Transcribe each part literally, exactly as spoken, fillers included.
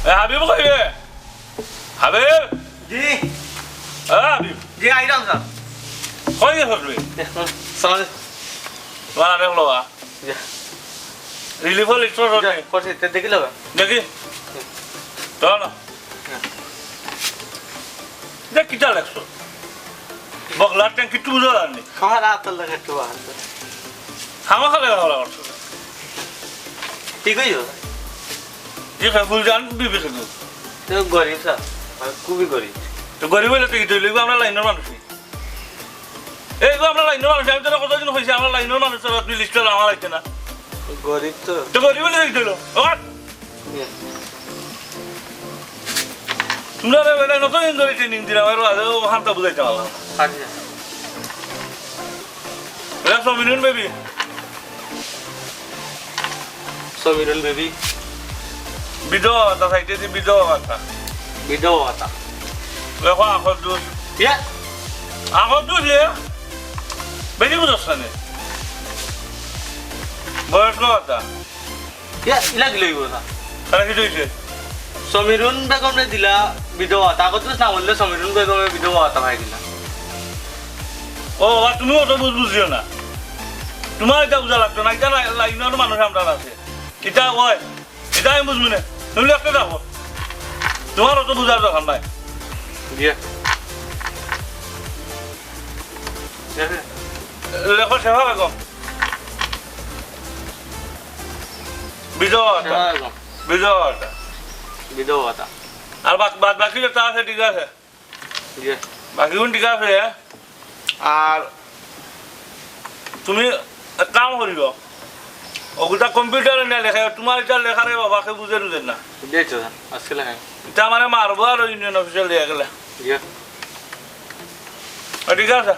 এ, হাবিব কই রে? হাবিব? জি। এ, হাবিব। জি, আইরাম স্যার। কই গেছস তুই? দেখুন, স্যার। তোমার আরেক লওয়া। জি। রিলিফ হল ইটস জি, করছি, তে দেখি লওয়া। দেখি। চল না। জি। দেখ, কিতা লেখছো? বগলার ট্যাং কিচ্ছু বুঝা যায়নি। আমার হাত লাগে একটু আছে। খামাখা লেখাপড়া করছো। ঠিক হইল? জি, ফুলজান বিবি শুধু। তো গরিব স্যার, মানে খুবই গরিব। তো গরিব হইলে তো কি হইল? এগুলো আমরা লাইনের মানুষ নি। এইগুলো আমরা লাইনের মানুষ। আমি তোরা কতদিন হয়েছে আমরা লাইনের মানুষ, তোরা তুই লিস্টটা আমার লাগছে না। গরিব তো। তো গরিব হইলে কি হইল? ওঠ। ইয়া। তোমরা রে বেটা নতুন দিন ধরে ট্রেনিং দিলাম, আর বাদে ও হামটা বুঝাইতে পারলাম না। আচ্ছা। এটা সমীরন বেবি। সমীরন বেবি। বিধবা ভাতা চাইতেছি, বিধবা ভাতা। বিধবা ভাতা। দেখো, আখর দুধ। ইয়া। আখর দুধ, ইয়া। বেশি বুঝছ না নি? বয়স্ক ভাতা। ইয়া, ইলা দিলে হইব না। তাহলে কি হইছে? সমীরুন বেগমরে দিলা বিধবা ভাতা। আগত তো না বললে সমীরুন বেগমরে বিধবা ভাতা পাই দিলা। ও বাবা, তুমি অত বুঝ বুঝিও না। তোমার এটা বুঝা লাগতো না। এটা লাই-, লাইনের মানুষ আমরা আছে। এটা ওই, এটা আমি বুঝবো না। তুমি একটা দেখো। তোমার অত বুঝার দরকার নাই। দিয়ে। লেখো সেবা বেগম। বিধবা ভাতা। সেবা বেগম। বিধবা ভাতা। বিধবা ভাতা। আর বাক-, বাদ বাকি যেটা আছে, ঠিক আছে। জি। বাকিগুন ঠিক আছে, হ্যাঁ? আর তুমি এক কাম করিও, ওগুলা কম্পিউটারে নিয়ে লেখাইও, তোমার এটা লেখারে বাবা কেউ বুঝে টুঝে না। জি, আচ্ছা, আজকে লেখাই। এটা আমারে মারবো আর ওই ইউনিয়ন অফিসে লিয়ে গেলে। জি। আর ঠিক আছে?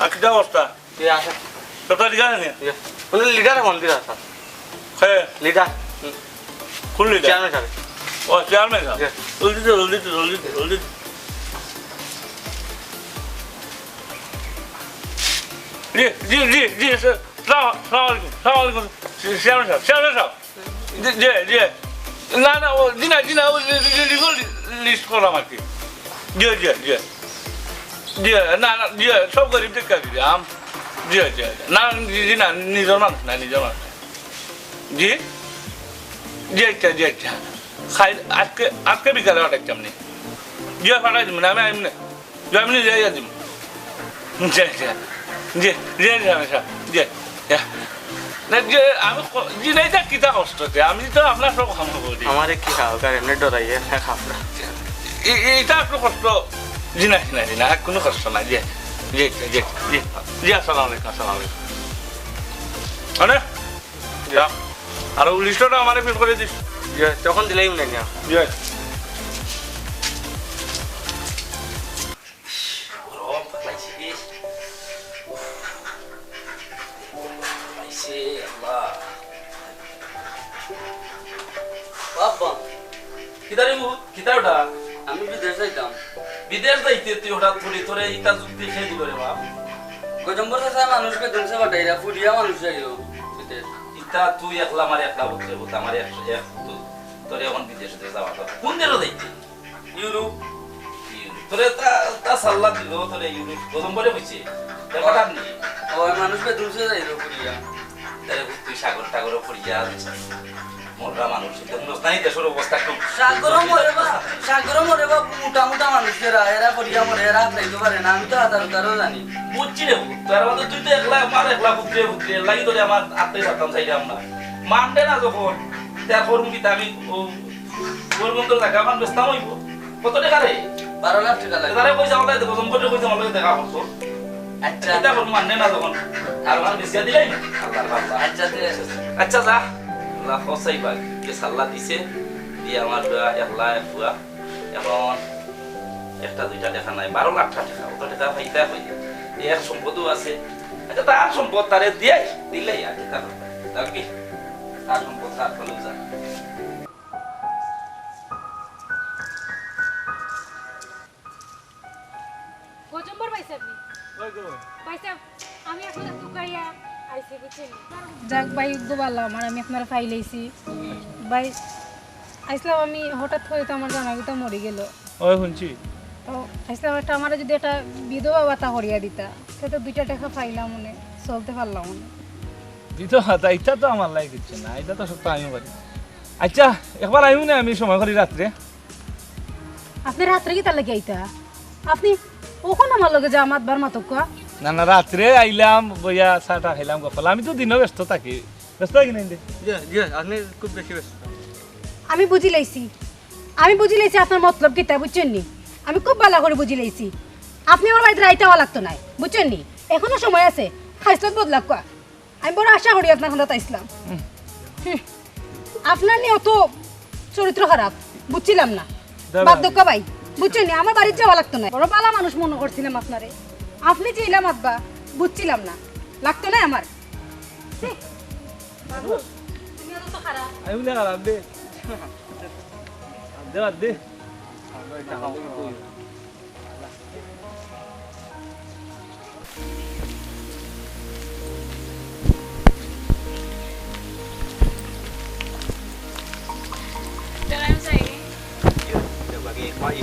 আর কিতা অবস্থা? জি, আছে। সবটা ঠিক আছে নি? জি। উনি লিডার এখন, লিডার স্যার। কে? লিডার। হুম। কোন লিডার? চেয়ারম্যান সাহেব। ও, চেয়ারম্যান সাহেব। জি। জলদি তো, জলদি তো, জলদি তো, জলদি তো। জি, জি, জি, জি, স্যার। সালাম, সালাম আলাইকুম, সালাম আলাইকুম। চে-, চেয়ারম্যান সাহেব, চেয়ারম্যান সাহেব। জি, জি, জি। না, না, ও, জি না, জি না, ও লি-, লি-, লি-, লিস্ট করলাম আর কি। জি, জি, জি। জি, না, না, জি, সব গরিব দেখে দিলাম। জি, জি, জি। না, জি, জি না, নিজের মানুষ না, নিজের মানুষ না। জি? জি, আচ্ছা, জি, আচ্ছা। খাই, আজকে, আজকে বিকালে পাঠাইতাম নি। জি, পাঠাই দিবো না, আমি আইম না। জি, আমি নিজে আইয়া দিমু। জি, জি। জি, জি, জি, আমি সব, জি, জি। না, জি, আমি ক-, জি, না, এটা কিতা কষ্ট আছে? আমি তো আপনার সব কাম করি। আমারে কি খাওয়া, কারণ এমনি ডরাইয়ে, হ্যাঁ, খাবো না। এ-, এ-, এটা একটু কষ্ট। জি, না, জি, না, জি, না, আর কোনো কষ্ট নাই। জি, জি, জি, জি, জি, আসসালামু আলাইকুম, আসসালামু আলাইকুম। মানে? জি। যা। আর ওই লিস্টটা আমারে ফিল করে দিস। জি, তখন দিলেই মনে হয়। জি। গরম পাইছে। উফ। পাইছে, আল্লাহ। বাবা, কিতারে মুহূর্ত, কিতা ওটা? আমি বিদেশ যাইতাম। বিদেশ যাইতে তুই হঠাৎ করে তোরে ইতা যুক্তি খেয়ে দিল রে বাপ। গজম্বর চাচা মানুষ বেদুমসে পাঠাইরা, ফুরিয়া মানুষ যাইও বিদেশ। ইতা তুই একলা আমার একলা পুত্রে পুত, আমার এক, এক পুত। তোরে এখন বিদেশ যাওয়া দরকার। কোন দেশে যাইতে? ইউরোপ। ইউরোপ। তোরে তা, তা সাল্লা দিল, তোরে ইউরোপ গজম্বরে হইছে। তে পাঠান নি? ওই মানুষ বেদুমসে যাইলো ফুরিয়া। তাহলে তুই সাগর টাগরও ফুরিয়া আছিস। মররা মানুষ, ইতা মনে হয় না, এই দেশের অবস্থা খুব সাগরও মরে বা, সাগরও মরে বা, মোটা মোটা মানুষ এরা, এরা ফুরিয়া মরে, এরা হাতড়াইতে পারে না, আমি তো হাতার উতারও জানি। বুঝছি রে, তার মানে তুই তো একলা, আমার একলা পুত্রে পুত্রে, লাগি ধরে আমার আত্মীয় পারতাম চাইলাম না। মানবে না যখন, তার করুন কি আমি ও ওর বন্ধুর জায়গা আমার বেচতাম হইব। কত টাকা রে? বারো লাখ টাকা লাগে। তারে কইছে, আমার কাছে গজম করে কইছে, আমার কাছে দেখা করতো। আচ্ছা। এটা কোনো মানে না তখন। আর আমার বেচিয়া দিলাই না। আল্লাহ, আল্লাহ। আচ্ছা, ঠিক আছে। আচ্ছা, যা। আল্লাহ, ফসাই বাগ। যে সাল্লা দিছে, দিয়ে আমার দোয়া, একলা, এক দোয়া। এখন একটা দুইটা টাকা নাই, বারো লাখ টাকা। অত টাকা পাইতা পাই। এই এক সম্পদও আছে। আচ্ছা, তার সম্পদ তারে দিয়ে, দিলাই আর কি, তার, তার কি? তার সম্পদ তার ফলেও যায়। গজম্বর ভাই সাহেব নি? ওই গো। ভাই সাহেব, আমি আপনার তুকাইয়া আইছি, বুঝছেন? যাক ভাই, গো ভালা আমার, আমি আপনার ফাইলাইছি। ভাই, আইছলাম আমি, হঠাৎ করি তো আমার জামাইটা মরি গেল। ওই হুনছি। তো আইছলাম একটা, আমারে যদি একটা বিধবা ভাতা করিয়া দিতা, তে তো দুইটা টেকা পাইলাম অনে, চলতে পারলাম অনে। বিধবা ভাতা, ইটা তো আমার লাগি কিচ্ছু না, ইটা তো সব তো আমিও পারি। আচ্ছা, একবার আইও না, আমি সময় করি রাত্রে। আপনে রাত্রে কিতার লাগি আইতা? আপনে অখন আমার লগে যা মাতবার মাতউক্কা। না, না, রাত্রে আইলাম, বইয়া চা টা খাইলাম, গফ করলাম। আমি তো দিনও ব্যস্ত থাকি। ব্যস্ত থাকি না ইন্দে? জি, জি, আপনে খুব বেশি ব্যস্ত। আমি বুঝিলাইছি, আমি বুঝিলাইছি আপনার মতলব কিতা, বুঝছইন নি? আমি খুব ভালা করি বুঝিলাইছি। আপনে আমার বাড়িত রাইত আওয়া লাগতো নায়, বুঝছইন নি? অখনো সময় আছে, খাইছলত বদলাউক্কা। আমি বড় আশা করি আপনার কান্দাত আইছলাম। হুম। হুম। আপনার নি অত চরিত্র খারাপ, বুঝছিলাম না। দাঁড়া। বাদ দেউক্কা ভাই, বুঝছইন নি? আমার বাড়িত যাওয়া লাগতো নায়। বড় ভালা মানুষ মনো করছিলাম আপনারে। আপনে যে ইলা মাতবা, বুঝছিলাম না। লাগতো নায় আমার। ছি, বাবু, তুমি অত খারাপ। আমি বলে খারাপ বে। বাদ দে, বাদ দে।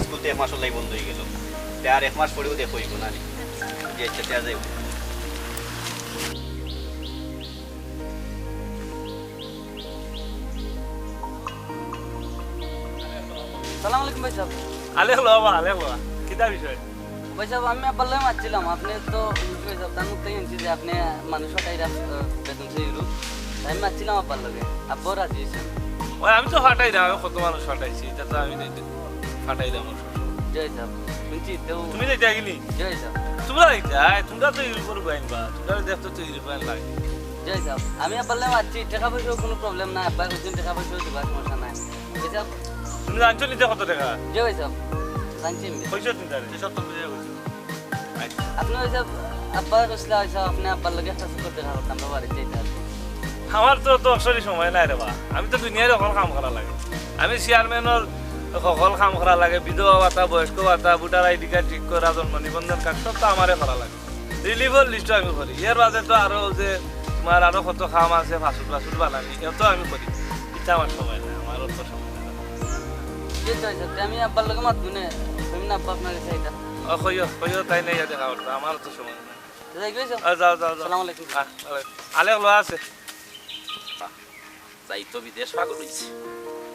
স্কুল তো এক মাস অইলো বন্ধ অইগেল, তে আর এক মাস পরেউ দেখা অইবো না নি? জি, আচ্ছা, তে যাই। সালাম আলাইকুম ভাইসাব। আলেক লওয়া বা, আলেক লওয়া। কিতা বিষয়? ভাইসাব, আমি আব্বার লগে মাতছিলাম, আপনে তো, ভাইসাব, তান মুখ থাকি হুনছি যে আপনে মানুষ ফাটাইরা, আহ, বেতন চাইরা ইউরোপ। তাই আমি মাতছিলাম আব্বার লগে, আব্বাও রাজি অইছইন। ওই আমি তো ফাটাইরাম, আমি কত মানুষ ফাটাইছি, ইটা তো আমি ফাটাইরাম। জি ভাইসাব, হুনছি তো। তুমি যাইতায় গি নি? জি ভাইসাব। তুমরা যাইতায়, তুমরা তো ইউরোপর বাইন বা, তুমরা দেখতো তো ইউরোপিয়ান লাগে। জি ভাইসাব, আমি আব্বার লগে মাতছি, টেকা পয়সার কুনু problem নাই, আব্বায় কইছইন টেকা পয়সা দিবা, সমস্যা নাই। ভাইসাব। তুমি জানছো নিতে কত টেকা? জি ভাইসাব, জানছি আমি। কইছো তুমি তারে? এসব তো বুঝে কইছো। আচ্ছা। আপনে ভাইসাব, আব্বায় কইছলা ভাইসাব, আপনে আব্বার লগে একটা চক্কর দেখা করতাম, বাড়িত যাইতাম। আমার তো, তো অবসরই সময় নাই রে বা। আমি তো দুনিয়ার হকল কাম করা লাগে। আমি চেয়ারম্যানর হকল কাম করা লাগে, বিধবা ভাতা, বয়স্ক ভাতা, ভোটার আইডি কার্ড ঠিক করা, জন্ম নিবন্ধন কার্ড, সব তো আমারে করা লাগে। রিলিফর লিস্টও আমি করি। এর বাদে তো আরো যে তুমার আরো কত কাম আছে, পাসপোর্ট পাসপোর্ট বানানি, এত আমি করি। ইটা আমার সময় নাই, আমার অত সময় নাই। জি, জি, জি, আমি আব্বার লগে মাতমু নে। তুমি না আব্বা আপনার গেছে এটা। ও, কইও, কইও, তাইন আইয়া দেখা করতা, আমার অত সময় নাই। যাই গো, যাও। আ, যাও, যাও, যাও। সালাম আলাইকুম। আ, আ, আলেক লওয়া আছে। যাইতো বিদেশ পাগল অইছে।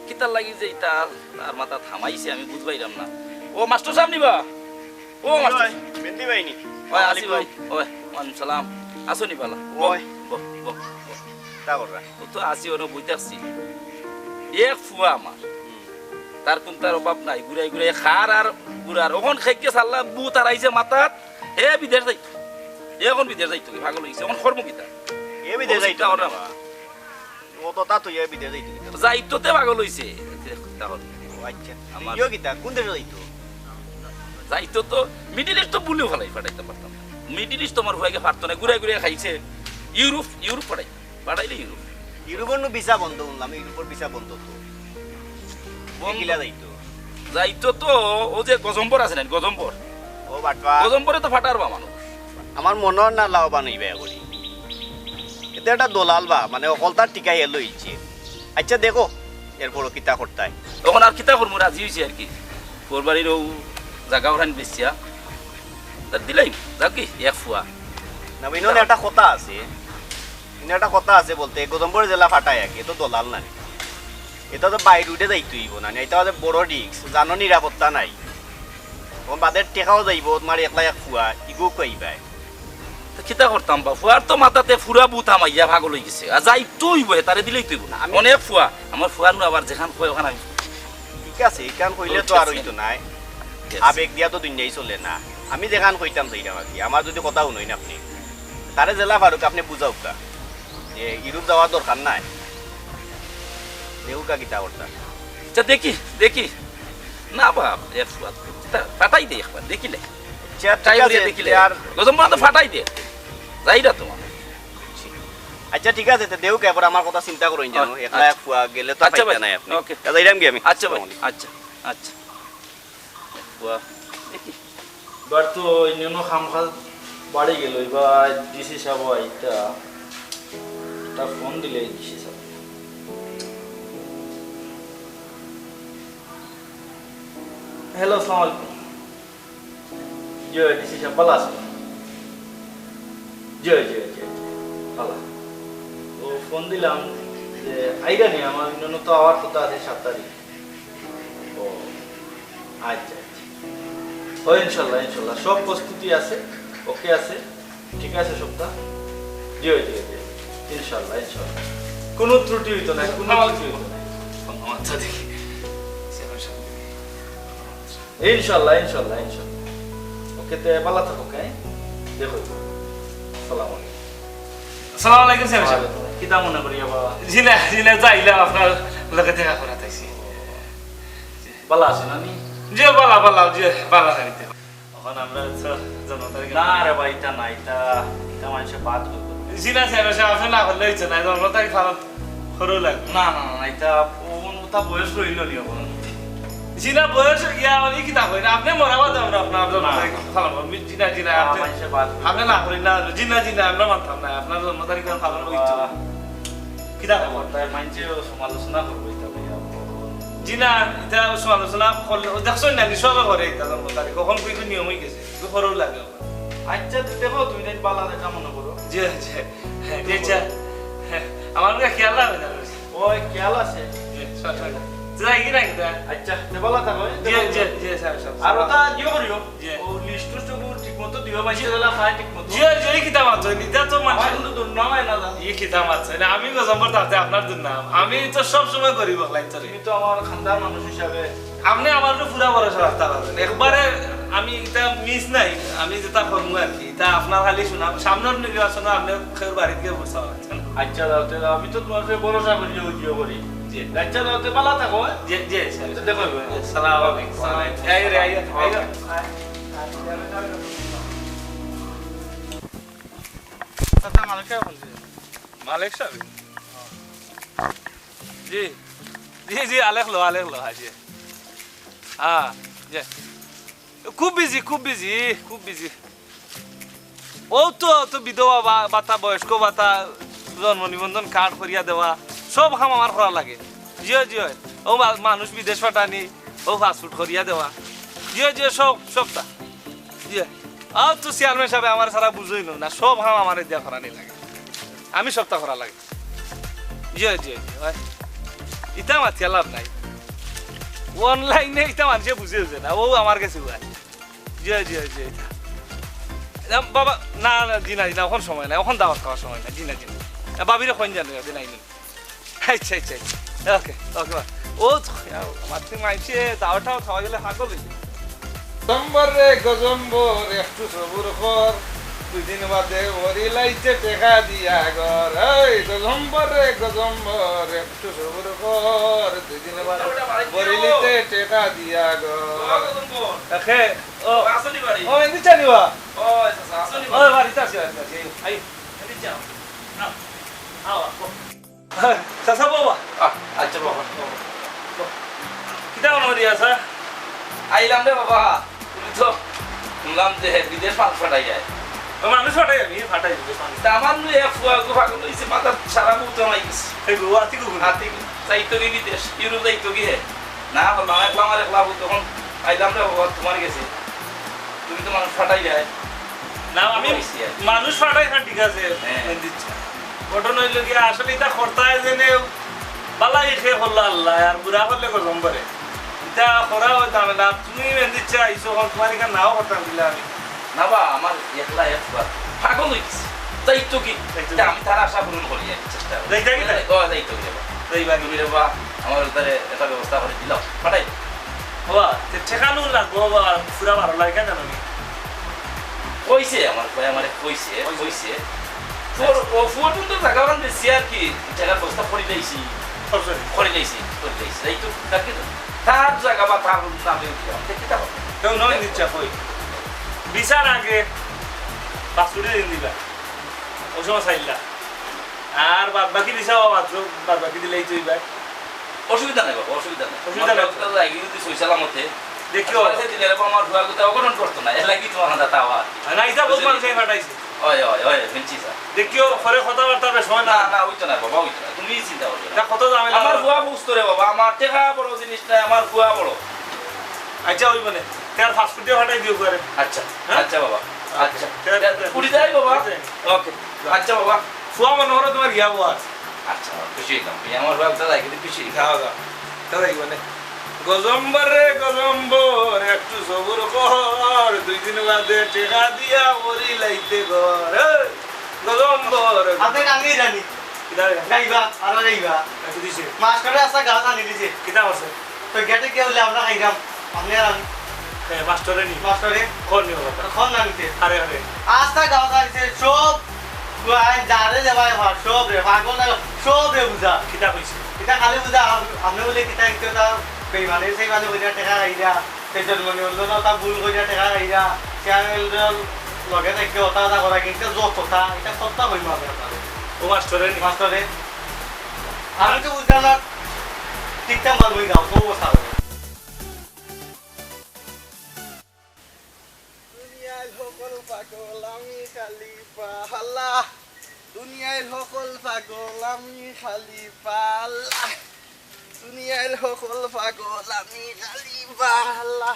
কিতার লাগি যে ইতা তার মাথাত হামাইছে আমি বুঝ পাইরাম না। ও মাস্টার সাব নি বা? ও মাস্টার। ওই, মেন্দি ভাই নি? ওই, আসি ভাই। ওই, ওয়ালাইকুম সালাম। আছো নি বালা? বও, ওই। বও, বও, বও। কিতা কররা? ও তো আছি, অনো বই থাকছি। এক ফুয়া আমার। তার কুন্তার অভাব নাই, ঘুরাই ঘুরাই খার আর ঘুরার। অখন খেইকে সাল্লা বু তার আইছে মাথাত, হে বিদেশ যাইতো। হে অখন বিদেশ যাইতো, পাগল অইছে। অখন করমু কিতা? হে বিদেশ অখন যাইতো চিন্তা করো না। না। ও তো তা তো হে বিদেশ যাইতো কিতা? যাইতো তে পাগল অইছে। ও আচ্ছা। আমার ইয়ো কিতা? কুন দেশো যাইতো? যাইতো তো মিডল ইস্ট তো বুলিও ফালাই, ফাটাইতাম পারতাম না। মিডল ইস্ট তো আমার ফুয়াইগে পারতো না, ঘুরাই ঘুরাই খাইছে। ইউরোপ, ইউরোপ ফাটাই। পাঠাইলে ইউরোপ। ইউরোপর নু ভিসা বন্ধ হুনলাম, ইউরোপর ভিসা বন্ধ তো। বন্ধ। এ কিলা যাইতো? যাইতো তো, ও যে গজম্বর আছে না, গজম্বর। ও বাটপার। গজম্বরে তো ফাটার বা মানুষ। আমার মনো অর না লাভবান অইবা করি। এতে একটা দলাল বা, মানে, অকলতার টিকা এলো ইচ্ছে। আচ্ছা, দেখো, এরপরও কিতা করতায়। অখন আর কিতা করমু, রাজি অইছি আর কি। ফুয়ার বাড়ির অউ জাগা অখান বেচিয়া। তা দিলাইমু, যাউক গি, এক ফুয়া। না, ইনো একটা কথা আছে। ইনো একটা কথা আছে বলতে, গজম্বরে যেলা ফাটায় আর কি, এ তো দলাল না। ইটা তো বাই রুটে যাইতো অইবো না, ইটা তো বড় রিস্ক, জানো নিরাপত্তা নাই। ও বাদে টেকাও যাইবো, তুমার একলা এক ফুয়া, ইগু কইবায়। তে কিতা করতাম বা, ফুয়ার তো মাথাত ফুরা ভূত হামাইয়া পাগল অইগেছে। আর যাইতো অইবো, হে তারে দিলেই তো অইবো না। আমি অনেক ফুয়া, আমার ফুয়ার নু আবার যেখান কয় অখান আমি ঠিক আছে, ইখান কইলে তো আর অইতো নায়। ঠিক আছে। আবেগ দিয়া তো দুনিয়াই চলে না। আমি যেখান কইতাম যাইতাম আর কি। আমার যদি কথা হুনইন আপনে, তারে যেলা পারুক আপনে বুঝাউক্কা যে ইউরোপ যাওয়ার দরকার নাই। দেউক্কা কিতা করতা। আচ্ছা, দেখি, দেখি। না বাপ, এর ফুয়া তো। তা-, ফাটাই দে একবার, দেখিলে। আচ্ছা, ঠিক ট্রাই করিয়া আছে, দেখিলে। আর গজম্বর তো ফাটাই দে। যাইরা তোমার। আচ্ছা, ঠিক আছে, তে দেউক্কা, এবার আমার কথা চিন্তা করইন জানো। আচ্ছা। একলা এক ফুয়া গেলে তো আচ্ছা পাইতা ভাই, নাই আপনে। ওকে। তা যাইরাম গি আমি। আচ্ছা ভাই, আসসালামু আলাইকুম। আচ্ছা, আচ্ছা। ফুয়া, দেখি। এবার তো অন্যান্য কাম কাজ বাড়ি গেল, এবার ডিসি সাব আইতা, একটা ফোন দিলে ডিসি সাব। হ্যালো, আসসালামু আলাইকুম। জি, ডিসি সাহেব, ভালা আছইন? জি, জি, জি, জি, ভালা। ও, ফোন দিলাম যে আইরা নি, আমার অন্য তো আওয়ার কথা আছে সাত তারিখ। ও, আচ্ছা, আচ্ছা। ও, ইনশাল্লাহ, ইনশাল্লাহ, সব প্রস্তুতি আছে, ওকে আছে। ঠিক আছে সবটা? জি, জি, জি। ইনশাল্লাহ, ইনশাল্লাহ। কোনো ত্রুটি হইতো না, কোনো ত্রুটি হইতো না। আচ্ছা, দেখি। ইনশাল্লাহ, ইনশাল্লাহ, ইনশাল্লাহ। ওকে, তে ভালা থাকো, হ্যাঁ? দেখো। আসসালামু আলাইকুম। আসসালামু আলাইকুম, স্যার। ওয়ালাইকুম আসসালাম। কিতা মনে করিয়া বাবা? জি না, জি না, যাইলাম আপনার লগে দেখা করাত আইছি। ভালা আছো না নি? জি, ভালা, ভালা, জি, ভালা থাকতে। অখন আমরা তো জন্ম তারিখ না রে ভাই, ইতা না, ইতা, ইতা মানষে বাদ করবো। জি না, স্যার, স্যার, আপনি না করলে হইছে না, জন্ম তারিখ পালন করেও লাগবে। না, না, না, না, ইতা, ও, ওটা বয়স রইল নি অখন। জি না, বয়স ইয়া, ওই কিতা কই না, আপনি মরা বাদে আমরা আপনার জন্ম না। তারিখ পালন করবো। জি না, জি না, না, আপনি, মানষে বাদ করবো। আপনি না করি না, জি না, জি না, আমরা মানতাম না, আপনার জন্ম তারিখ পালন হইতো। বাবা। কিতা খবর? তাই মানষে সমালোচনা করবো ইতা লইয়া। জি না, ইতা সমালোচনা করলে, ও দেখছো না, নি সবে করে ইতা জন্ম তারিখ। অখন কইলে নিয়ম হয়ে গেছে। তো করেও লাগে। আচ্ছা, তো দেখো, তুমি তাই বালা দেখা মনে করো। জি, জি। জি, জি। আমার কাছে খেয়াল রাখবে না। ওই খেয়াল আছে। জি, সব, সব। তো যাই কি না কিতা? আচ্ছা, তো ভালা থাকো, হ্যাঁ? জি, জি, জি, স্যার, সব। আর ওটা ইয়ে করিও। জি। ও লিস্ট টিস্ট ওগুলো ঠিক মতো দিও, মানষে যেলা খায় ঠিক মতো। জি, জি, এই কিতা মাতছইন, ইতা তো মানষে আমার কিন্তু দুর্নাম হয় না, জানো? এই কিতা মাতছইন, আমি গজম্বর থাকতে আপনার দুর্নাম। আমি তো সব সময় গরিব অকলাইন চলে। তুমি তো আমার খানদার মানুষ হিসাবে। আপনি আমার উপরে পুরা ভরসা রাখতে পারবেন। একবারে আমি ইতা মিস নাই, আমি যেটা করবো আর কি, ইতা আপনার খালি শোনা, সামনের নির্বাচনে আপনি কেউর বাড়িত গিয়া ভোট চাওয়া লাগছে না। আচ্ছা, দাও, তে আমি তো তোমার উপরে ভরসা করি, ওই জিও করি। জি। আচ্ছা, দাও, তে ভালা থাকো, হ্যাঁ? জি, জি, স্যার। তো দেখো, আসসালামু আলাইকুম। এই রে, এই রে, এই রে। আচ্ছা, মালিক সাহেব বলছি। মালিক সাহেব? জি। জি, জি, আলেখ লো, আলেখ লো, হ্যাঁ, জি। হ্যাঁ, জি। খুব বিজি, খুব বিজি, খুব বিজি। ও তো, তো বিধবা বা-, ভাতা, বয়স্ক ভাতা, জন্ম নিবন্ধন কার্ড করিয়া দেওয়া, সব কাম আমার করা লাগে। জি অয়, জি অয়। ও মা-, মানুষ বিদেশ পাঠানি, ও পাসপোর্ট করিয়া দেওয়া। জি অয়, জি অয়, সব, সবটা। জি অয়। আর তো চেয়ারম্যান সাহেব আমার ছাড়া বুঝইন না, সব কাম আমারে দিয়া করানি লাগে। আমি সবটা করা লাগে। জি অয়, জি অয়, জি অয়। ইতা মাতিয়া লাভ নাই। অনলাইনে ইতা মানষে বুঝে বুঝে না, ও আমার গেছে অয়। জি অয়, জি অয়, জি অয়, ইতা। না, বাবা, না, না, জি না, জি না, অখন সময় নাই, অখন দাওয়াত খাওয়ার সময় নাই, জি না, জি না। না, ভাবিরে কইন জানো, জি না, জি না। আচ্ছা, আচ্ছা, আচ্ছা। ওকে, ওকে, বাবা। ও তো, আমার তো মানষে দাওয়াত টাওয়াত খাওয়া গেলে পাগল অই যায়। গজম্বর রে গজম্বর, একটু সবুর কর, দুই দিন বাদে ভরিলাইতে টেকা দিয়া ঘর। এই গজম্বর রে গজম্বর, একটু সবুর কর, দুই দিন বাদে ভরিলিতে টেকা দিয়া ঘর। দেখে, ও, আসনি বাড়ি? ও, এমনি চালিবা? ও, আচ্ছা, আচ্ছা, আসনি ও, বাড়ি? বাড়িতে আছি, বাড়িতে আছি। এই, আই। এমনি যাও। না। আও, আও। চাচা বাবা। আহ, আচ্ছা বাবা। কিতা মনে করি আছা? আইলাম রে বাবা। তুমি তো শুনলাম যে বিদেশ মানুষ পাঠাই যায়। ও মানুষ পাঠাই আমি, পাঠাই বিদেশ মানুষ। তা আমার নু এক ফুয়া গো পাগল হইছে, মাথার সারা বুক জমাই গেছে। এই গো, আতি গো, আতি গো। যাইতো কি বিদেশ, ইউরোপ যাইতো কি হে? না, বললাম, একলা আমার একলা বুক তখন আইলাম রে বাবা, তোমার গেছে। তুমি তো মানুষ পাঠাই যায়। না, আমি কইছি আর কি। মানুষ পাঠাই না, ঠিক আছে, হ্যাঁ। মেহেন্দির চা। ঘটনা হইল কি, আসলে ইটা করতায় যেনে বালাই খে করলো আল্লাহ, আর বুরা করলে গজম করে। ইটা করা হইতাম না। তুমি মেহেন্দির চা আইছো, এখন তোমার এখানে নাও করতাম দিলে আমি। না বা, আমার একলা একবার পাগল হইছে। যাইতো কি? যাইতো তা কি? আমি তার আশা পূরণ করি আর কি, চেষ্টা করি। যাইতো কি তাই? ও, যাইতো কি রে বা? যাইবা কি? তুমি রে বা, আমার তারে একটা ব্যবস্থা করি দিলাও, পাঠাই। বাবা, তে ঠেকানো লাগবো বাবা, পুরা বারো লাগে কেন জানো নি? কইছে আমার ভাই, আমারে কইছে, কইছে। কইছে। ফুয়ার, ও ফুয়ার তো জায়গা বান দিছি আর কি, জায়গার ব্যবস্থা করি লাইছি। করছে? করি লাইছি, করি লাইছি। এই তো, তাকে তো, তার জায়গা বা তার নামে উঠে, আমি দেখি তা পাবো। কেউ নয় নিচ্ছে কই? বিচার আগে, পাসপোর্টে দিন দিবা। ওই সময় চাইলা। আর বাদ বাকি দিছে, ও বাদ, বাদ বাকি দিলেই তো ভাই। অসুবিধা নাই বাবা, অসুবিধা নাই। অসুবিধা নাই। আমার কথা লাগি যদি সই সালামতে। দেখিও। আজকে দিলে এরকম আমার ফুয়া কথা অঘটন করতো না, এর লাগি তোমার হাতে তাও আর কি। না, ইটা বহুত মানুষে পাঠাইছে। ওই, ওই, ওই, শুনছি স্যার। দেখিও, পরে কথাবার্তা বেশ হয় না। না, না, ওই তো না বাবা, ওই তো না। তুমি চিন্তা করবে না। না, কত ঝামেলা আমার হয়। ফুয়া বুঝতো রে বাবা, আমার টেকা বড় জিনিস নাই, আমার ফুয়া বড়। আচ্ছা, ওই মানে, তার পাসপোর্ট দিয়া পাঠাই দিও করে। আচ্ছা, হ্যাঁ? আচ্ছা বাবা, আচ্ছা। তে আর তে আর উঠি যাই বাবা। উঠি যাই। ওকে। আচ্ছা বাবা। ফুয়া মনে করো তোমার গিয়া বউ আছে। আচ্ছা, খুশি হইলাম। এই আমার বাপ দাদা কিন্তু খুশি হইলাম। যাও, যাও। দাদা, কি মানে? গজম্বর রে গজম্বর, একটু সবুর কর, দুই দিন বাদে টেকা দিয়া করি লাইতে ঘর। এই, গজম্বর। আপনি গান গাই জানি। কিতা গান? গাইবা, আরো গাইবা। একটু দিছে। মাস্টারে আসা গান আনি দিছে। কিতা আছে? তো গেটে গিয়া বলে আমরা খাইলাম, আপনি আর আমি। হ্যাঁ, মাস্টারে নি। মাস্টারে। কোন নিয়ম কথা? কোন নামিতে? আরে, আরে। আস্তা গাঁও যাইছে, সব গান যারে দেবায় ভার, সব রে, পাগল না, সব রে বুঝা। কিতা কইছে? কিতা খালি বুঝা, আপ-, আপনি বলে কিতা একটু তা বেইমানি, সেই মানে বুঝা টেকা খাইরা, সেই জন্ম নিবন্ধন তা ভুল করিয়া টেকা খাইরা, চেয়ারম্যান লগে থাকি ওটা ওটা করা, কিন্তু যত কথা, এটা সবটা হইব আপনার। ও মাস্টারে নি? মাস্টারে। আমি তো বুঝলাম না, ঠিকঠাক মাল বই দাও, তো ও সারা। দুনিয়ার হকল পাগল আমি খালি পাহালা। দুনিয়ার হকল পাগল আমি খালি পাহালা। দুনিয়ার হকল পাগল আমি খালি পাহালা।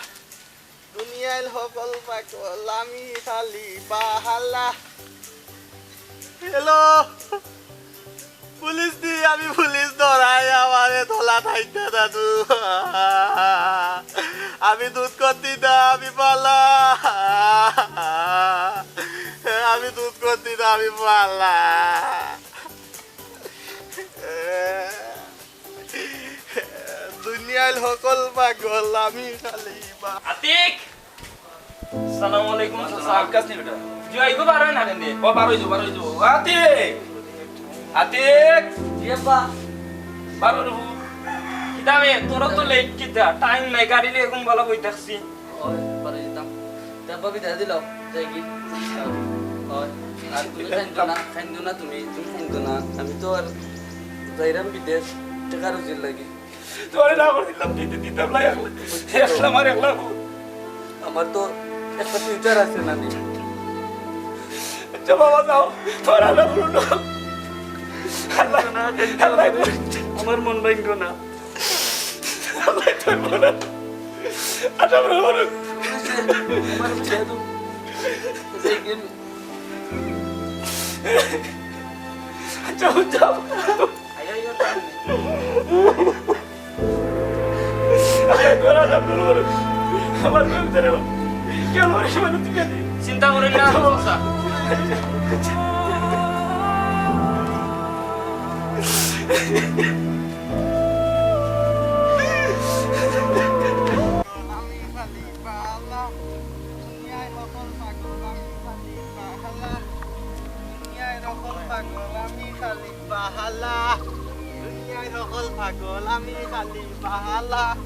দুনিয়ার হকল পাগল আমি খালি পাহালা। হ্যালো, পুলিশ দি, আমি পুলিশ ধরাই, আমারে তোলা থাইতে দাদু। আমি দুধ করতি না, আমি পালা। আমি দুধ করতি না, আমি পালা। দুনিয়ার হকল পাগল আমি খালি বা- আতিক! সালাম আলাইকুম, চাচা। আকাশ নি বেটা? জি, আইগো, বার অয় না কেনে? ও, বার অই যাও, বার অই যাও। আতিক! আতিক! জি আব্বা। বার অ রে। কিতা বে, তোরা তো লেট কিতা? টাইম নাই, গাড়ি লইয়া এখন বালা বই থাকছি। ওই, বার অই যাইতাম। তে আব্বা বিদায় দিলাও, যাই কি? ওই, আর তুমি কান্দো না, কান্দো না তুমি, তুমি কান্দো না। আমি তো আর যাইরাম বিদেশ, টেকা রুজির লাগি। তোরে না করে দিলাম, দিতে দিতাম না, একলা, একলা আমার একলা। আমার তো একটা ফিউচার আছে না নি। আচ্ছা বাবা, যাও, তোরা না বলো না। আল্লাহ, আল্লাহ, আমার মন ভাঙ্গো না। আল্লাহ, তোর মন। আচ্ছা, বলো, বলো। আমার ছেলে তো, আচ্ছা, যাও। চিন্তা করেন না, চাচা। আমি খালি বালা, দুনিয়ার হকল পাগল আমি খালি বালা। দুনিয়ার হকল পাগল আমি খালি বালা। দুনিয়ার হকল পাগল আমি খালি বালা।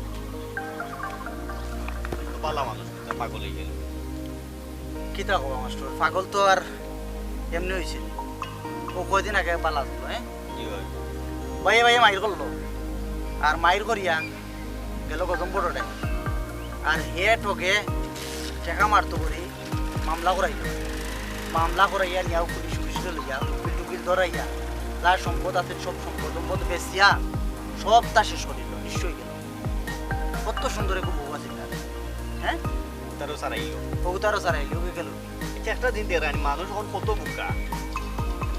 বালা মানুষ, পাগল অই গেল। কিতা কবা মাস্টার, পাগল তো আর এমনে অইছে নি। ও কয়দিন আগে বালা ছিল, হ্যাঁ? জি ভাই। ভাইয়ে ভাইয়ে মাইর করলো, আর মাইর করিয়া গেল গজম বড়টায়। আর হে ঠগে টেকা মারতো করি মামলা করাইল। মামলা করাইয়া নিয়াও পুলিশ উকিল লইয়া, উকিল টুকিল ধরাইয়া, যার সম্পদ আছে সব সম্পদ, সম্পদ বেচিয়া সবটা শেষ করিল, নিঃস্ব অই গেল। কত সুন্দর এক বউ আছিল তার, হ্যাঁ? তারও সারাইল। ও তারও সারাইল, ও গেল। আচ্ছা, একটা দিন দেখরানি, মানুষ অখন কত বোকা।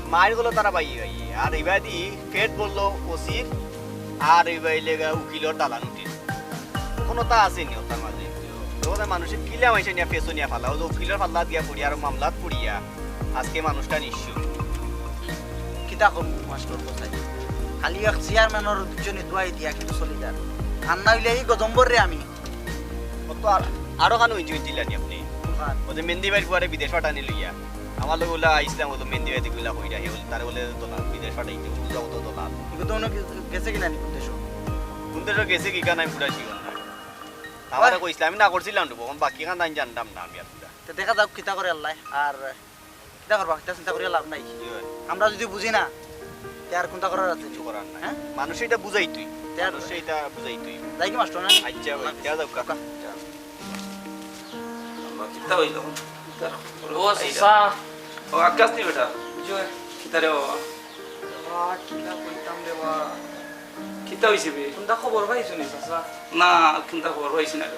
মাইর করলো তারা ভাইয়ে ভাইয়ে, আর ইবাদি পেট ভরলো ওসির, আর ইবাদি লেগা উকিলর দালান উঠিল। কোনো তা আছে নি ওটার মাঝে? তো ওদের মানুষে কিলা মাইসে নিয়া পেছো নিয়া ফালা, ও যে উকিলর ফাল্লা দিয়া পড়িয়া আর মামলাত পড়িয়া আজকে মানুষটা নিঃস্ব। কিতা করবো মাস্টার মশাই? খালি এক চেয়ারম্যানর দুজনে দুয়াই দিয়া কিন্তু চলি যার। আর না অইলে এই গজম্বর রে আমি। ও তো আর, আরো খানো ইঞ্জি ইঞ্জি লানি আপনি। হ্যাঁ। ও যে মেন্দি ভাইর পুয়ারে বিদেশ পাঠানি লইয়া। আমার লগে ওলা আইসলাম, ও তো মেন্দি ভাই দেখি ওলা কইরা, হে বলে, তারে বলে দলাল, বিদেশ পাঠাইতে, ও বুঝা কত দলাল। এগুলো তো অন্য কি-, গেছে কিনা নি কোন দেশো? কোন দেশো গেছে কি কানাই পুরা শিওর না। আমারে কইসলা, আমি না করছিলাম তো, এখন বাকি খান আমি জানতাম না আমি আর পুরা। তো দেখা যাক কিতা করে আল্লাহ। আর কিতা করবা, কিতা চিন্তা করিয়া লাভ নাই। কি হয়? আমরা যদি বুঝি না, তে আর কোনটা করার আছে? কিছু করার নাই। হ্যাঁ? মানুষে এটা বুঝাইতই। তে আর মানুষে এটা বুঝাইতই। যাই কি মাস্টার না? আচ্ছা, ভাই, যা যাও, কাকা। যা। আল্লাহ, কিতা হইল? ও, চাচা। ও, আকাশ নি বেটা? জি। কিতা রে বাবা? বাবা, কিতা কইতাম রে বাবা? কিতা হইছে বে? কোনটা খবর পাইছো নি, চাচা? না, কোনটা খবর পাইছি না রে।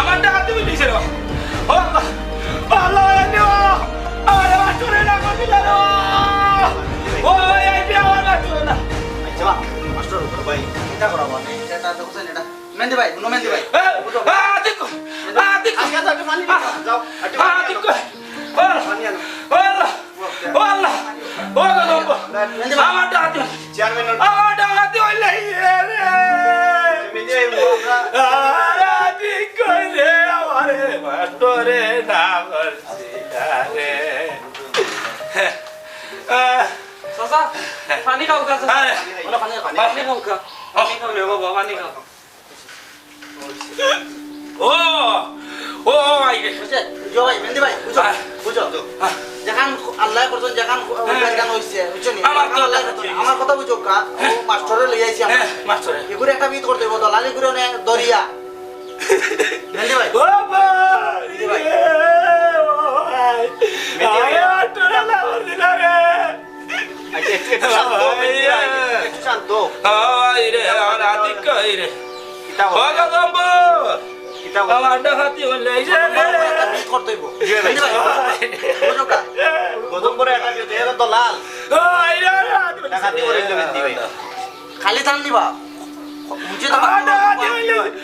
আমার ডাকাতি অইছে রে। ও আল্লাহ, ও আল্লাহ, ওই আইডি, ও, আরে মাস্টরে না করবি না রে। ও, ওই আইডি আমার মাস্টরে না। আচ্ছা, মাস্টর, ভাই, এটা করা মানে, এটা, এটা দেখো, এটা। মেহেন্দি ভাই, হুনো মেহেন্দি ভাই। এ, আ, দেখো, আ, দেখো। আজকে তো একটু পানি নিয়ে যাও, যাও, একটু আ, পানি আনো। দেখো। ও আল্লাহ, পানি আনো। ও আল্লাহ, ও আল্লাহ, ও আল্লাহ, ও আল্লাহ। মেহেন্দি ভাই। আমার ডাকাতি। চেয়ারম্যান ওর আমার ডাকাতি অইলে ইয়ে রে। মেহেন্দি ভাই, ও আমরা আরে ঠিক কই রে, আমারে মাস্টরে না করছি না রে। আহ। চাচা, পানি খাও গা, চাচা। আরে। ওলা পানি, পানি। পানি খাও গা। পানি খাও রে বাবা, পানি খাও। ও, ও, ও, ভাই রে। বুঝছে? বুঝো ভাই, মেহেন্দি ভাই, বুঝো, আহ। বুঝো। আহ। যেখান আল্লাহ করছেন, যেখান হ্যাঁ। যেখান হইছে, বুঝছো নি? আমার তো আল্লাহ করছেন। আমার কথা বুঝো কা? ও হ্যাঁ। মাস্টরে লই আইছি আমরা। হ্যাঁ, মাস্টরে। এগুরে একটা বিহিত করতে হইব, দলালি করে নে দরিয়া। মেহেন্দি ভাই। ও ভাই, মেহেন্দি ভাই। রে, ও ভাই। মেহেন্দি ভাই। আরে, আটটা না করে দিলা রে। আচ্ছা, একটু, একটু শান্ত, ভাই, মেহেন্দি ভাই, ইয়ে। একটু শান্ত। ও ভাই রে, আমার আতিক কই রে? কিতা ও বলে? গজম্বর! কিতা বলে? আমার ডাকাতি অইলে এই যে গজম্বর, রে। একটা বিহিত করতে হইব। জি ভাই। মেহেন্দি ভাই, বুঝো কা? গজম্বরে একটা বিহিত, এরা তো লাল। ও, এই রে, রে, আতিক ডাকাতি করে দিল মেহেন্দি ভাই। খালি টান দিবা। বুঝে তো আমার ডাকাতি অইলে, ও আতিক।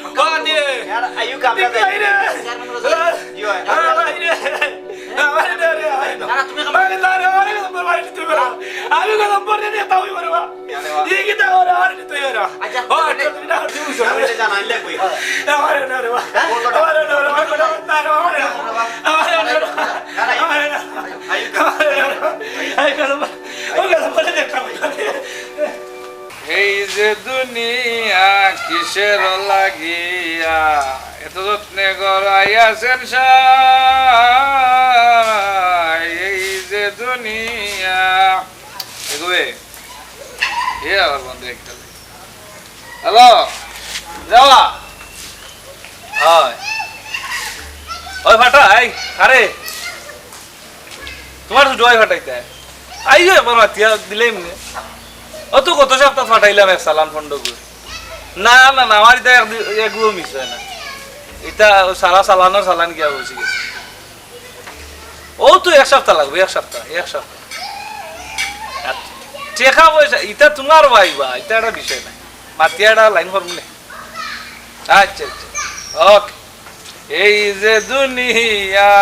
ইয়ার, আয়ু কামড়া ঠিক দেয়। এই রে। চেয়ারম্যান বলে, ও, জি ভাই। ও ভাই রে। আমারে না রে, আমারে না। না, না, তুমি এখন আরে না রে, আমারে গজম্বর মারি দিতে পারো। আমি গজম্বর দিয়ে দিয়ে তাও পারো। ইয়ারে বাবা। এই কি তাও রে, আমারে দিতে পারো। আচ্ছা, ও, তুমি আচ্ছা, তুমি না, তুমি বুঝো। আমি এটা জানাই লাগবে। আমারে না রে বাবা। হ্যাঁ? আমারে না রে বাবা। না রে, আমারে না। আমারে না রে বাবা। আমারে না। আয়ু। আমারে না রে বাবা। এই গজম্বর, ও গজম্বর দেখতাম। এই যে দুনিয়া কিসের লাগিয়া, এত যত্নে গড়াইয়াছেন সাই। এই যে দুনিয়া, এগোবে। এ আবার বন্ধ একটা। হ্যালো, যাওয়া। হয়। ওই ফাটা, এই, আরে। তোমার ছোট ভাই ফাটাইতে হয়। আইও একবার মাতিয়া দিলে এমনি। ও তো গত সপ্তাহ ফাটাইলাম এক চালান ফন্ড করে। না, না, না, আমার এটা এক দি-, একগুলো মিস হয় না। এটা ওই সারা চালানোর চালান গিয়া বসে গেছে। ও তো এক সপ্তাহ লাগবে, এক সপ্তাহ, এক সপ্তাহ। আর টেকা পয়সা, এটা তোমার ভাই বা, এটা একটা বিষয় নাই। মাতিয়া একটা লাইন করবো নে। আচ্ছা, আচ্ছা। ওকে। এই যে দুনিয়া,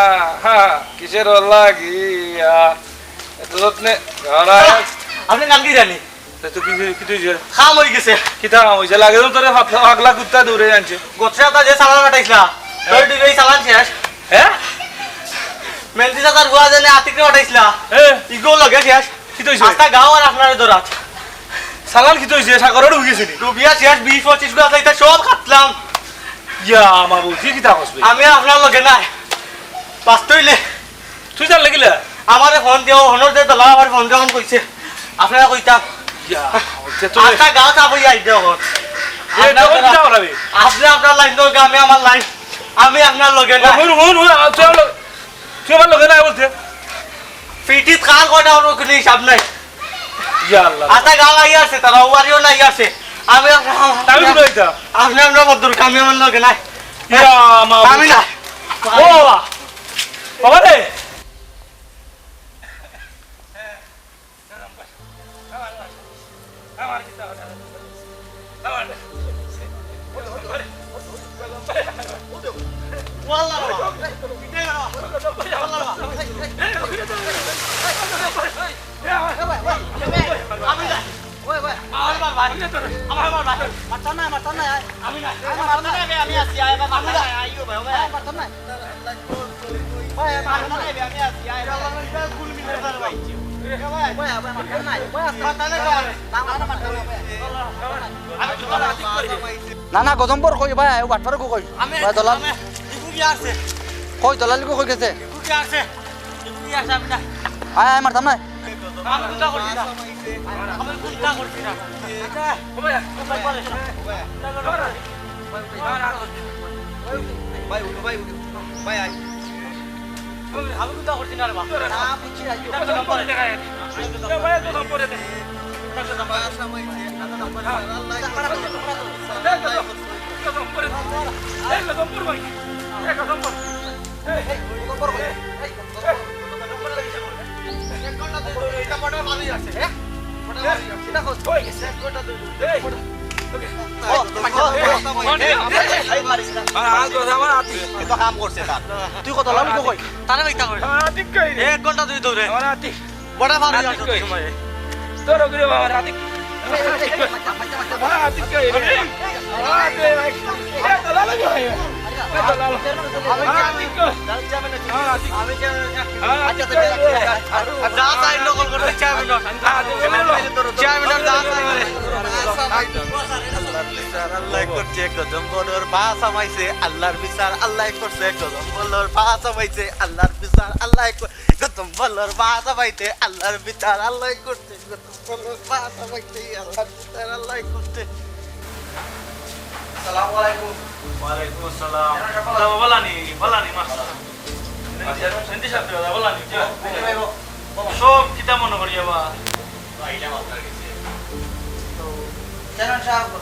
হা, কিসের লাগিয়া, এত যত্নে গড়াইয়া। আপনি গান কি জানি? তা তো কি, কি তুই যে? কাম হয়ে গেছে। কিতা কাম হইছে? লাগে তো তোরে পাতলা পাগলা কুত্তা দৌড়ে আনছে। গত সপ্তাহ যে চালান পাঠাইছিলা, হ্যাঁ। তোর ডিবে চালান শেষ। হ্যাঁ? মেহেন্দি চাচার বুয়া জানে আতিকরে পাঠাইছিলা। হ্যাঁ। ইগো লগে শেষ। কিতা হইছে? আস্তা গাঁও আর আপনারে ধরাত। চালান কিতা হইছে? সাগরে ডুবি গেছে নি? ডুবিয়া শেষ, বিশ পঁচিশ গো আছে, এটা সব কাটলাম। ইয়া, মা বলছি কিতা কস বে? আমি আপনার লগে নাই। বাঁচতে হইলে। তুই জানলে কিলা? আমারে ফোন দিও, হনর যে দলা আমারে ফোন দিও, ফোন কইছে। আপনারা কইতাম। ইয়া, ওকে তো আস্তা গাঁও চাপ হইয়া আইতে এখন। এ, এটা কোন কিতা করাবে? আপনি আপনার লাইন ধরবে, আমি আমার লাইন। আমি আপনার লগে ও, নাই। হুন, হুন, হুন, আ, তুই আমার লগে, তুই আমার লগে নাই বলতে? পিঠিত কার কয়টা ওর কোনো হিসাব নাই। ইয়া আল্লাহ। আচ্ছা, গাঁও আই আছে, তারা ওয়ারিও নাই আছে। আমি আপ-, আমি ঘুরে আইতাম। আপনি আপনার বদর, আমি আমার লগে নাই। ইয়া মা। আমি না। ও বাবা। বাবা রে। আমার, আমার, আমার। মারতাম না, মারতাম না, আয়। আমি না। আয়, মারতাম না। আমি আছি, আয়, বাবা, মারতাম না। আয়, আইও, ভাই, ভাই। আয়, মারতাম না। ভাই, আয়, মারতাম না। আমি আছি, আয়, বাবা। ভাই, ভাই, মারতাম না। ভাই, মারতাম না। না, না, মারতাম না, ভাই। না, না, গজম্বর কই ভাই, ও বাটপারও কই? আমি, ভাই, দলাল। আমি, ইগু কি আছে? কই দলাল ইগু কই গেছে? ইগু কি আছে? ইগু কি আছে? আমি না। আয়, আয়, মারতাম না। আমি কুন্তা করছি না। আমি কুন্তা করছি না। ভাই, উঠো, ভাই, উঠো। ভাই, আয়। আমি কুন্তা করছি না রে বাবা। না, বুঝছি, আইও। এটা তো নম্বরে দেখা যায়। এটা ভাই, তো নম্বরে দেখা যায়। এটা তো নম্বরে। এই, এই, এই, এই, এই, এক ঘন্টা ধরে, ধরে, এটা কটা বাজে যাচ্ছে, হ্যাঁ? কটা বাজে যাচ্ছে? এটা কত? হয়ে গেছে, এক ঘন্টা ধরে, ধরে। এই, ওকে। ও, মাইক, ও, ও, ও, ও, এই, এই, মারিস না। আর, আর কথা আমার আতি। এ তো কাম করছে তার। তুই কত লাল কই? তারে বাইতা কই? আতি কই রে? এক ঘন্টা ধরে, ধরে। আমার আতি। বড় ভালো আতি যাচ্ছে কই? সময়। তোর ওগুলো বাবা, আতি। আতি কই রে? আতি, আতি, এ, দলাল লাগে ভাই। এ, দলাল। আতি কই? আতি। আচ্ছা, আচ্ছা, আচ্ছা, আচ্ছা, যা চাই নকল করে, চেয়ারম্যান। আতি কই রে? চেয়ারম্যান, যা চাই। আল্লাহর বিচার আল্লাহ করছে, গজম বলর বাস আমাইছে। আল্লাহর বিচার আল্লাহ করছে, গজম বলর বাস আমাইছে। আল্লাহর বিচার আল্লাহ কর-, গজম বলর বাস আমাইছে। আল্লাহর বিচার আল্লাহ করছে। আসসালামু আলাইকুম। ওয়ালাইকুম আসসালাম। বালা নি, বালা নি, মা। সব কিতা মনে করি আবার? তো, চেয়ারম্যান সাহেব,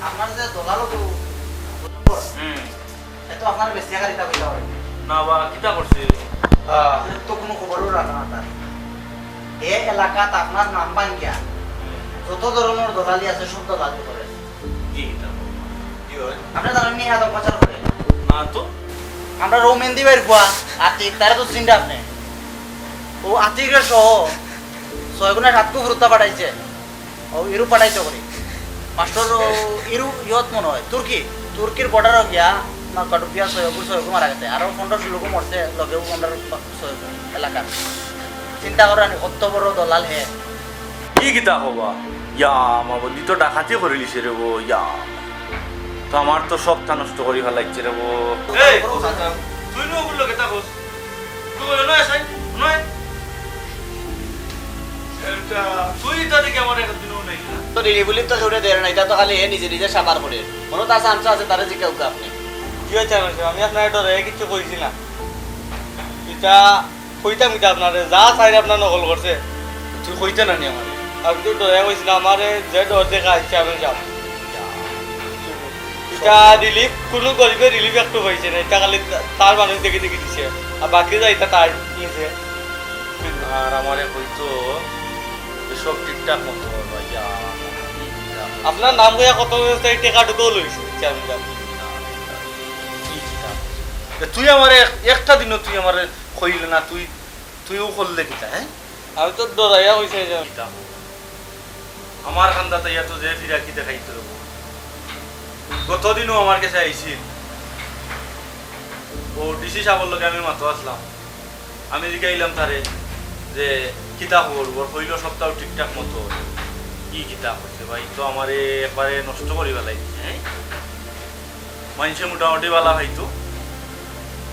আপনার যে দলাল তো, হুম। এ তো আপনার বেশি আগে দিতে হইতে হবে। না বা, কিতা করছে? আহ, তো কোনো খবরও রাখে না তার। এ এলাকাত আপনার নাম ভাঙ্গিয়া যত ধরনের দলালি আছে, সব দলালি করে। কি কিতা? কি হয়? আপনি জানেন নি, আদম পাচার করে? না তো। আমরা রৌ মেন্দি ভাইর ফুয়া, আতিক, তারে তো চিনরা আপনি। ও আতিকরে সহ ছয় গুণে সাত কুফুরুত্তা পাঠাইছে। ও ইউরোপ পাঠাইছে করি। মাস্টার ও ইউরোপ ইয়ত মনে হয়, তুর্কি। তুর্কির বর্ডারও গিয়া, মা কাটুপিয়া ছয় গু, ছয় গু মারা গেছে। আরো পনেরো ষোলো গু মরছে, লগেও পনেরো ছয় গু এলাকার। চিন্তা করেন, কত বড় দলাল হে। কি কিতা হবা? ইয়া, আমার বন্ধু তো ডাকাতি করে লিছে রে গো, ইয়া। তো আমার তো সবটা নষ্ট করি ফেলাইছে রে গো। এই, তুই নু ওগুলো কিতা কস? তুই বলে নয়, সাই, নয়। এটা তুই তাদেরকে আমার একদিনও নেই না। তো দিলি বলি তো কেউরে দের না, এটা তো খালি এ নিজে নিজে সাবার করে। মনে তো আছে, আনসা আছে, তারে জিকাউকা আপনি। জি আচ্ছা, আমি আপনার ডরে কিচ্ছু কইছি না। এটা কইতাম কিতা আপনারে, যা চাইরে আপনার নকল করছে। তুই কইতে না নি আমারে? আর তুই ডরে কইস না আমারে, যে ডর দেখা ইচ্ছা আমি যাব। এটা রিলিফ, কোনো গরিবে রিলিফ একটু পাইছে না, এটা খালি তা-, তার মানুষ দেখি দেখি দিছে, আর বাকি যা এটা তার নিজে। আর আমারে কইতো যে সব ঠিকঠাক মতো হবে, ইয়া, আপনার নাম কইয়া কত ব্যবস্থায় টেকা টুকাও লইছে, ইচ্ছা আমি যাব। কি কিতা? এ, তুই আমারে এক-, একটা দিনও তুই আমারে কইলে না, তুই, তুইও করলে কিতা, হ্যাঁ? আমি তো ডরাইয়া কইছি যে কিতা? আমার কান্দাত আইয়া তো যে ফিরাকি দেখাইতে রব। গতদিনও আমার কাছে আইছিল। ও ডিসি সাহেবর লগে আমি মাতো আসলাম। আমি জিগাইলাম তারে যে, "কিতা খবর?" ওর কইলো, "সপ্তাহ ঠিকঠাক মতো।" কি কিতা করছে ভাই? তো আমারে একবারে নষ্ট করি ফেলাই দিছে, হ্যাঁ? মাইনষে মোটামুটি বালা পাইতো,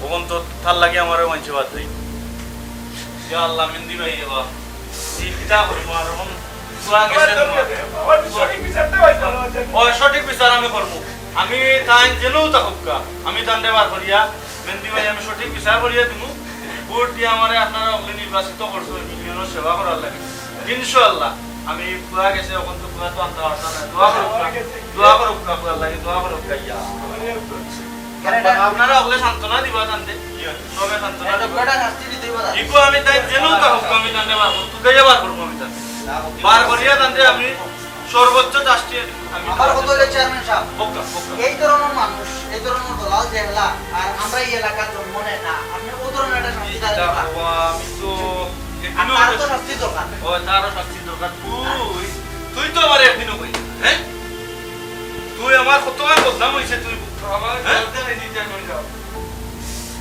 অখন তো তার লাগি আমারে মাইনষে বাদ দেয়। ইয়া আল্লাহ, মেন্দি ভাই, এবার এই কিতা করবো আর? অখন পুরা গেছে তোমার। ও, সঠিক বিচার আমি করবো। আমি তাইন যেনও থাকুক্কা, আমি তানরে বার করিয়া, মেন্দি ভাই, আমি সঠিক বিচার করিয়া দিমু। ভোট দিয়া আমারে আপনারা অকলে নির্বাচিত করছো, এই মিলিয়নর সেবা করার লাগি। ইনশাআল্লাহ, আমি পুরা গেছে, অখন তো পুরা তো আনতে পারতাম না। দোয়া করুক্কা, দোয়া করুক্কা, পুরার লাগি দোয়া করুক্কা, ইয়া। আপনারা অকলে সান্ত্বনা দিবা তানরে। সবে সান্ত্বনা দিবা। ইগু আমি তাইন যেনও থাকুক্কা, আমি তানরে বার করবো, তুকাইয়া বার করবো আমি তানরে। বার করিয়া তানরে আমি সর্বোচ্চ শাস্তি আমি আমার কথা হইলো চেয়ারম্যান সাহেব, বক্কা, বক্কা। এই ধরনের মানুষ, এই ধরনের দলাল যেগুলা, আর আমরা এই এলাকার জন্ম নেয় না, আপনি ও ধরনের একটা শাস্তি তারে দিবা। বাবা, আমি তো আর তার তো শাস্তি দরকার। ও, তারও শাস্তি দরকার। তুই, তুই তো আমার একদিনও কই, হ্যাঁ? তুই আমার কতবার বদনাম অইছে তুই। আমার হ্যাঁ?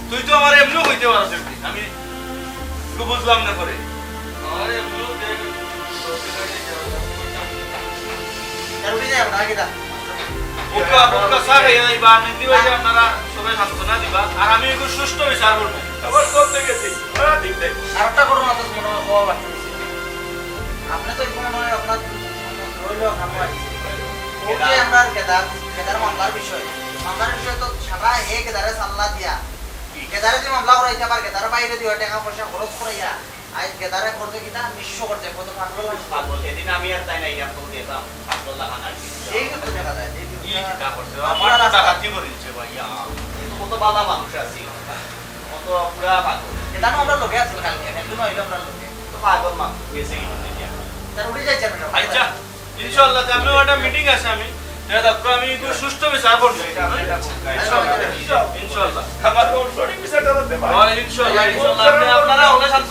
তুই তো আমার এমনিও কইতে পারছ এমনি। আমি তো বুঝলাম না করে। ওকে, ওকে, স্যার, এই, এই বার মেহেদি ভাই আপনারা সবাই সান্ত্বনা দিবা। আর আমি একটু সুষ্ঠু বিচার করবো। আবার সব দেখেছি। আর একটা ঘটনা তো মনে হয় হওয়া বাকি আছে। আপনি তো এখানে নয়, আপনার রইল, আমরা ওই যে আমরা গেদার, গেদার মামলার বিষয়, মামলার বিষয় তো সারা হে গেদারে সাল্লা দিয়া, গেদারে যে মামলা করাইতে আবার গেদার বাইরে দিয়া টাকা পয়সা খরচ করাইয়া, আজ গেদারে করতে কিতা নিঃস্ব করতে কত পাগল। পাগল, এদিন আমি আর তাই নাই, আমি তো দেখলাম, পাগল লাগান আর কি। এই তো দেখা যায়, এই তো কি দেখা কিতা করছে? আমার তো ডাকাতি করিছে ভাইয়া। কত বালা মানুষ আছি, কত পুরা পাগল। এটা তো আমরা লোকে আছি কালকে, একটু নইলে আমরা লোকে। তো পাগল মানুষ, গেছে কি বলতে কি এখন? তার উঠে যাইছে না। আচ্ছা, ইনশাআল্লাহ, তে আমিও একটা মিটিং আছে, আমি এটা দেখো, আমি একটু সুষ্ঠু বিচার করবো। ইনশাআল্লাহ। আমার তো সঠিক বিচারটা করতে পারে। হ্যাঁ, ইনশাআল্লাহ, ইনশাআল্লাহ। আপনি, আপনারা হলে শান্ত